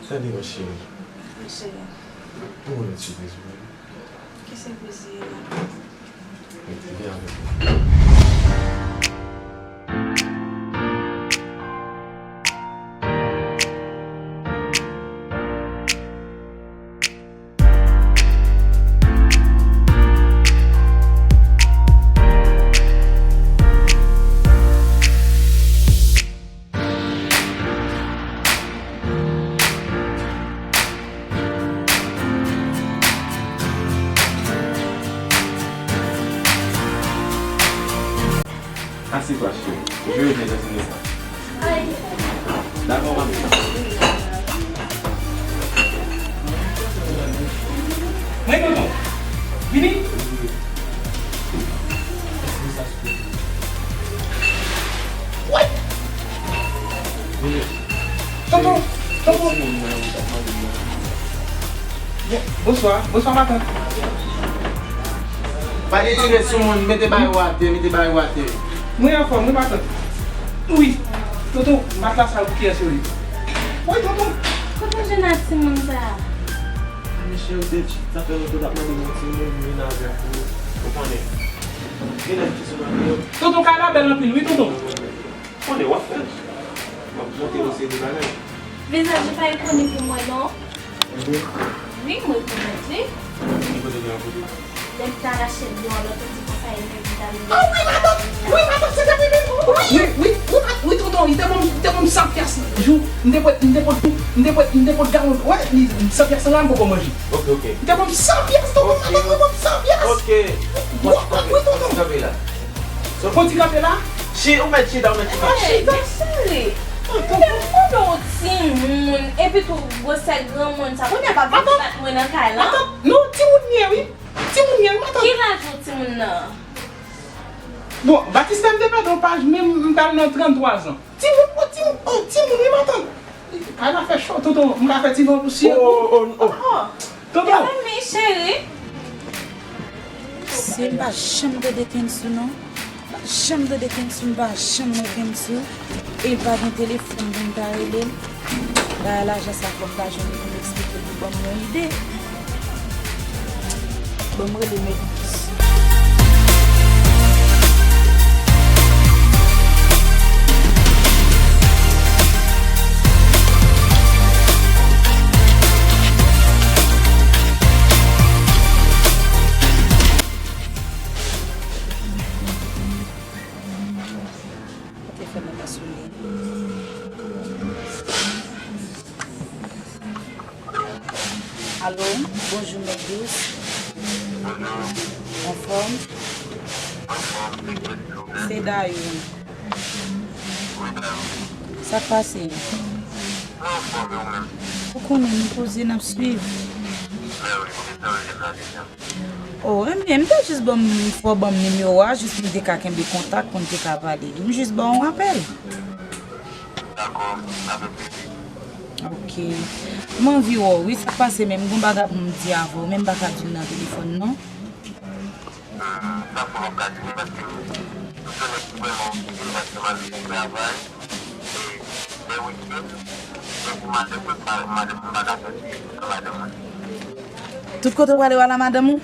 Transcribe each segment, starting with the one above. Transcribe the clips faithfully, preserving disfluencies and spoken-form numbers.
Tande mwen, cheri. Wi, cheri. Ou konnen ti bezi mwen. Ki sipriz li ye la? Rete, vin avèk mwen. Asitwa, cheri. Je reviens dans un instant. Dakò, mami. Mwen, tonton. Vini. Tonton, tonton. Bonswa, bonswa, matant. Pa gen tire sou moun, mete bagay ou atè, mete bagay ou atè. Mwen anfòm, wi, matant. Wi, tonton, matla sa pou kiyès yo ye? Wi, tonton. Kote w jwenn ak timoun sa a? Mesye, ou te, sa fè lontan w t ap mande m yon timoun, m vin avè w, ou konnen. Gen lè m ti sou mande yo. Tonton, kay la bèl anpil, wi, tonton. Konnen w ap fè. W ap monte yon seri de bagay. Vizaj li pa ekoni pou mwen, non. Wi, m rekonèt li. Ki kote li rankontre? Lè m te al achte dlo an lòt, ou di konsa e mèt vitamin. Ah wi, matant! Wi, matant, se te mwen menm! Wi, wi, wi, wi, tonton, li te ban m, li te ban m san pyès jou. M te pran, m te pran, m te pran, m te pran galon. Wè, li, san pyès la, m poko manje. Ok, ok. Li te ban m san pyès, tonton, matant, li ban m san pyès. Ok. Wi, tonton. Kanpe la. Fò ti kanpe la? Chi, ou mèt chita, ou mèt chita. Ey, men cheri, m te mande w timoun, epi tou gwosè granmoun sa, kounye a w ap vin bat mwen nan kay lan? Atann, non, timoun m ye, wi. Timoun m ye, wi, atann. Ki laj ou timoun nan? Bon, Batistè, m te pèdi yon paj, men m, m pral nan tranntwa zan. Timoun, oh, timoun, oh, timoun, wi, matant. Kay la fè cho, tonton, m ka fè ti van pou sye. Oh, oh, oh, oh. Tonton. Byenveni, cheri. Se m pa janm tande Kensu, non. M pa janm tande Kensu, m pa janm wè Kensu. E l pa gen telefòn pou m ta rele l. Dayè, lajans la, fò m ta jwenn li pou m eksplike l, pou ban m yon ide. Ban m rele Melvis. Telefòn nan pa sonnen. Alo, bonjou, Mèt Dous. Anfòm? Se Dayou. Sa k pase? Ou konnen, nou poze, n ap swiv. Oh, ebyen, m te jis ban m, fò w ban m nimewo a, jis pou m te ka kenbe kontak, pou n te ka pale. M jis ba w yon apèl. Dakò, avèk plezi. Ok. M anvi wè w, wi, sa k pase menm, m gon bagay pou m di avè w, men m pa ka di l nan telefòn, non. Hmm, sa fò w ap ka di m, paske m se yon nèg ki vrèman okipe, paske m al travay, e lè wikenn, e pou madanm mwen, pa, madanm mwen pa ka sòti, e pou madanm mwen. Tout kote w prale, w al a madanm ou?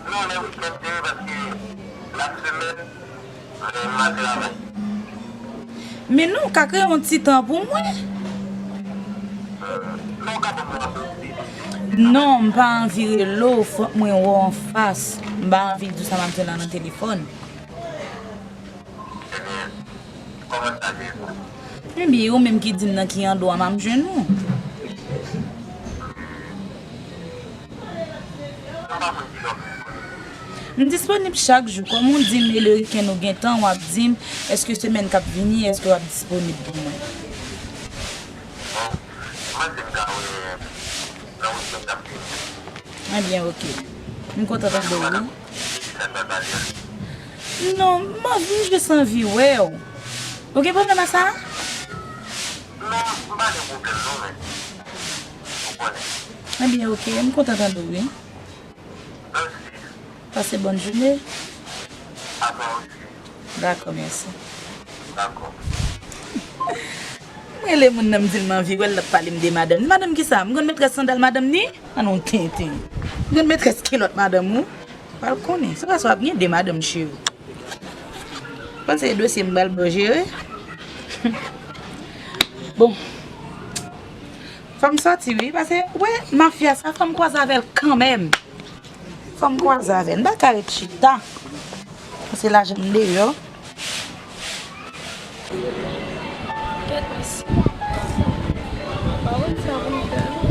Non, lè wikenn, se vre, paske lasemèn, men m al travay. Men non, w ka kreye yon ti tan pou mwen. Non, w ka ban mwen yon ti. Non, m pa anvi rele w, fòk mwen wè w anfas. M pa anvi di w sa m ap di w la nan telefòn. Ebyen, kòman sa ye? Ebyen, ou menm ki di m nan ki andwa m ap jwenn ou. M disponib chak jou. Kòm ou di m e le wikenn ou gen tan, w ap di m, èske semèn k ap vini, èske w ap disponib pou mwen? Ebyen, ok. M kontan tande w, wi. Non, m anvi, m jis anvi wè w. Ou gen pwoblèm ak sa? Non, m pa gen pwoblèm non, men ou konnen. Ebyen, ok, m kontan tande w, wi. Mèsi. Pase bòn jounen. A twa osi. Dakò, mèsi. Dakò. M Rele moun nan, m di l m anvi wè l, l ap pale m de madanm li. Madanm kisa? M konn metrès sandal madanm li? An non tenten. M konn metrès kilòt madanm ou? Pral konnen. Se pa sa w ap gen de madanm cheri. Panse e dosye m pral ba w jere. Bon. Fò m sòti wi, paske, wè, mafya sa, fò m kwaze avè l kanmenm. Fò m kwaze avè l. M pa ka ret chita. Paske lajan m deyò. Kèt mesye. Pa konn sa pou m fè non.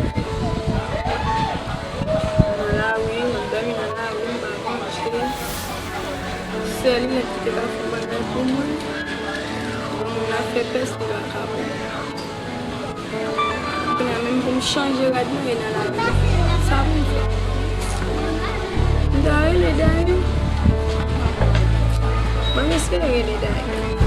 Nan lari, m ap dòmi nan lari, m pa konn, paske sèl nèg ki te ka fè bagay pou mwen. Bon, moun ap fè pès li pa ka pou mwen. Kounye a menm pou m chanje rad mwen e nan lari. Sa pou m fè? M ta rele Dayou. Mwen m espere rele Dayou.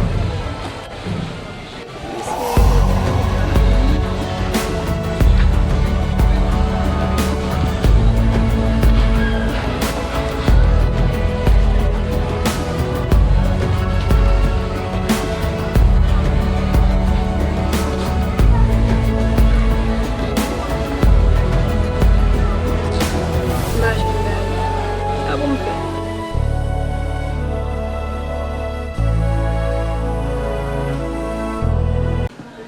Sa pou m fè?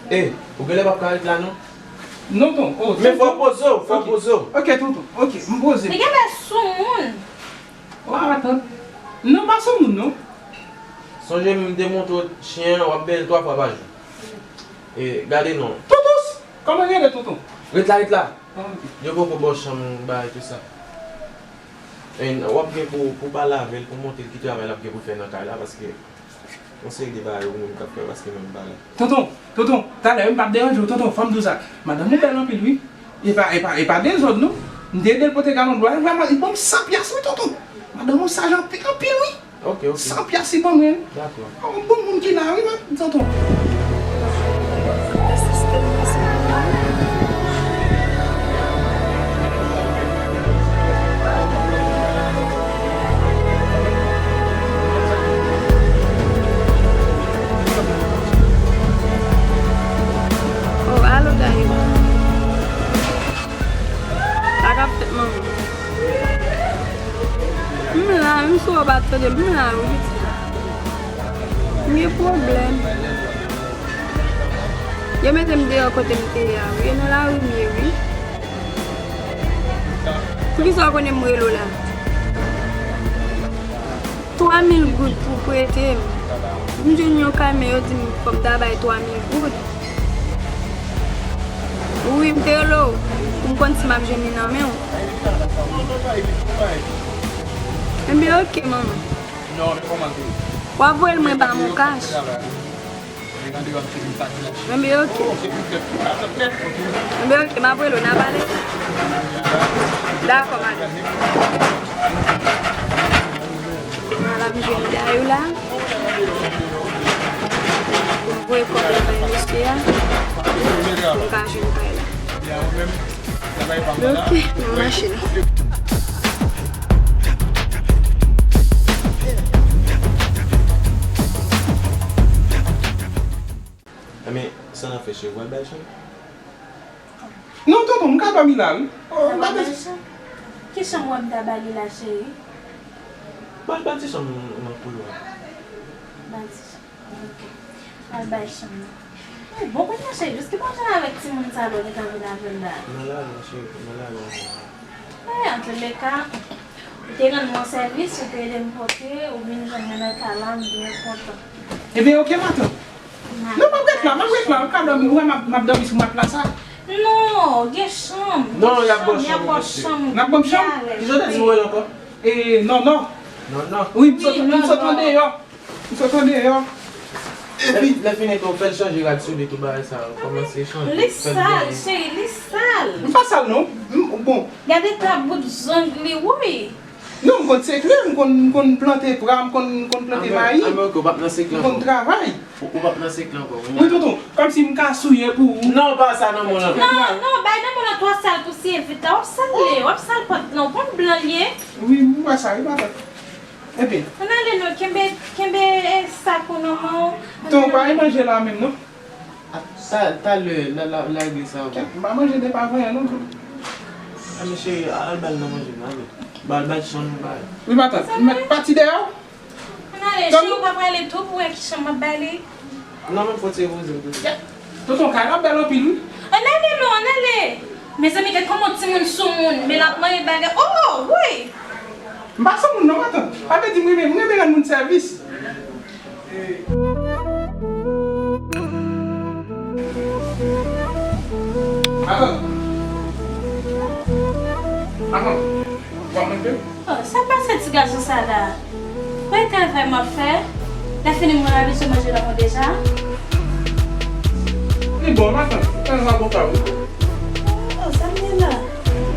E, ou genlè p ap ka ret la non. Non, tonton. Oh, men fò w poze w, fò w poze w. Ok, tonton. Ok, m poze m. Li genlè sou moun. Oh, atann. Non, pa sou moun, non. Sonje m te montre w chen an, w ap benyen l twa fwa pa jou. E, gade non. Toutous! Kòman rele, tonton? Ret la, ret la. Ah, ok. Yo poko ba w chanm bagay tou sa. E, w ap gen pou, pou pale avè l, pou montre l ki travay l ap gen pou l fè nan kay la, paske yon seri de bagay ou menm k ap fè, paske menm pa la. Tonton, tonton, talè wi, m p ap deranje w, tonton, fò m di w sa. Madanm ou bèl anpil, wi. E pa, e pa, e pa dezòd, non. M te ede l pote galon dlo a, vrèman, li ban m san pyès, wi, tonton. Madanm ou saj anpil, anpil, wi. Ok, ok. San pyès, li ban mwen. Dakò. Yon bon moun ki la, wi, tonton. Oh, alo, Dayou. Sa k ap fèt, manman? M la, menm si w pa tande m, m la, wi, pitit. M gen pwoblèm. Yo mete m deyò kote m te ye a, wi. E nan lari m ye, wi. Poukisa w konnen m rele w la? Twa mil goud pou prete m. M jwenn yon kay, men yo di m fò m ta bay twa mil goud. Wi, m te rele w pou m konn si m ap jwenn li nan men w. Enben, oke, manman. W ap voye l mwen pa Moncash. Enben, oke. Enben, oke, m ap rele w, n a pale. Dakò, madanm. Mwen la, m jwenn Dayou la. Pou m voye kòb la bay mesye a. Pou m ka jwenn kay la. Ok, m ap mache la. Enben, sa n ap fè, cheri, w al bay chanm? Non, tonton, m ka dòmi la, wi. Oh, m pa bezwen. Ki chanm w ap ta ba li la, cheri? Ba l, ba l ti chanm nan koulwa. Ba l ti chanm. Ok. Al bay chanm nan. Bon, kounye a, cheri, jis ki pwoblèm avèk timoun sa lè w gentan vin avè l la? Nan lajan, cheri, nan lajan. Eh, antouleka, ou te rann mwen sèvis, ou te ede m pote, ou vin jwenn mwen nan kay la, m byen kontan. Ebyen, oke, matant. Non, m ap ret la, m ap ret la, ou ka dòmi, ou wè m ap, m ap dòmi sou matla sa. Non, gen chanm. Non, y ap ba w chanm, mesye. N ap ba m chanm? Kisa w te di m wè l ankò? E, non, non. Non, non. Wi, m sot, m sot andeyò. M sot andeyò. Epi lè fini tou, fè l chanje rad sou li tou, bagay sa yo kòmanse chanje. Li sal, cheri, li sal. M pa sal non. M, bon. Gade ta bout zong li, woy. Non, m konn sekle, m konn, m konn plante pra, m konn, m konn plante mayi. Anben, oke, ou p ap nan sekle ankò. M konn travay. Ou, ou p ap nan sekle ankò. Wi, tonton, kòmsi m ka souye pou ou. Non, pa sa nan men w lan. Non, non, bay nan men w lan, twa sal pou siye vit la. W ap sal li, w ap sal pòt lan, w konn blan l ye. Wi, m wè sa, wi, matant. Enben. Ann ale non, kenbe, kenbe, eh, sak ou nan men w. Tonton, pa manje la menm, non? Ta, talè, la, la, la regle sa ankò. Kèt, m pa manje de pa voye non. A, men cheri, al ba l nan manje m, ale. Ba l, ba l chanm, ba l. Wi, matant. M met pati deyò. Ann ale, cheri, ou pa prale tou pou wè ki chanm m ap ba li? Non, men fò ti repoze m tou. Tonton Kay la bèl anpil, wi. Ann ale non, ann ale. Mezanmi, gad kòman timoun soumoun, men l ap manyen bagay. Oh, woy! M pa soumoun non, matant. Pa vle di m renmen, m renmen rann moun sèvis. Matant. Matant. W ap manje? Oh, sa pase ti gason sa la? Wè travay m ap fè? Lè fini mwen la bezwen manje nan mwen deja. Li bon, matant. Sa zaboka, wi. Oh, sa m gen la?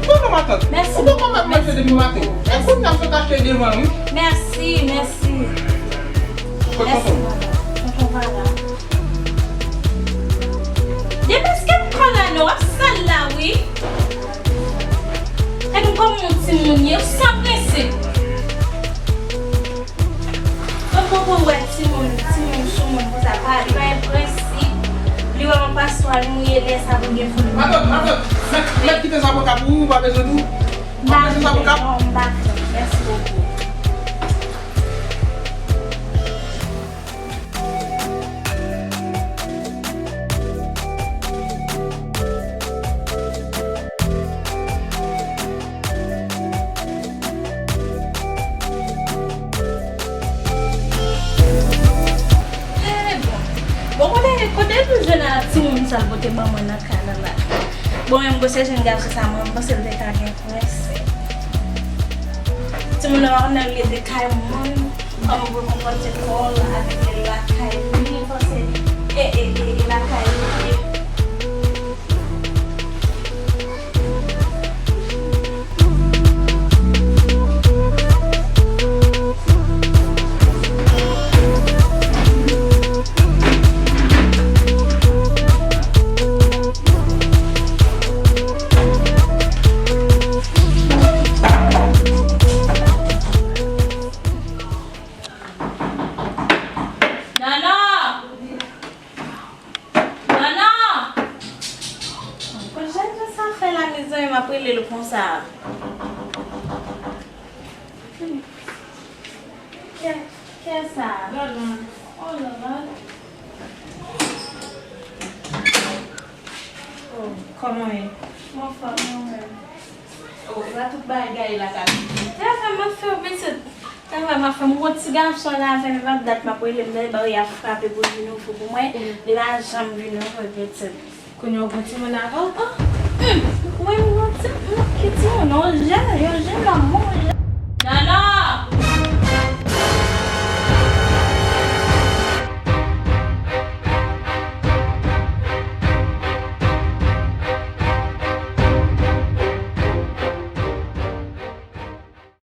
Non, non, matant. Mèsi. Ou poko mèt manje depi maten. E kounye a m sot achte devan, wi. Mèsi, mèsi. Kot tonton? Mèsi, matant. Tonton pa la. Depaske m kò la non, w ap sal la, wi. Gade kòman yon timoun ye, w san prensip. Mwen poko wè timoun, timoun soumoun konsa, pa, li pa gen prensip. Li wè yon paswa, li mouye lè sa pou gen foul. Matant, matant, mèt, mèt kite zaboka pou ou, ou pa bezwen tou. M pa vle, non, m pa vle. Mèsi bokou. Eh, bon. Bon, kote, kote nou jwenn a timoun sa l pote ban mwen nan kay la la? Bon, menm gwo se jèn gason sa, mwen, m panse l te ka gen prensip. Timoun nan pa konn nan rete kay moun. Kòman pou l konpòte kò l avèk lakay li, li panse e, e, e, e lakay li ye. Nana! Nana! Kot jèn sa fè la, mezanmi, m ap rele l konsa? Kè, kè sa? Lalan. Oh, Lalan. Oh, kòman w ye? M anfòm, e ou menm? Oh, sa tout bagay la ka piti. Travay m ap fè w pitit. Travay m ap fè m. M gon ti gason la avè m, e pa dat m ap rele m, dayè ba yo y ap frape pou l vin ouvri pou mwen. Li pa janm vin ouvri pitit. Kounye a w gon timoun avè w? Oh, hmm, wi, m gon ti, m ki timoun, yon jèn, yon jèn nonm.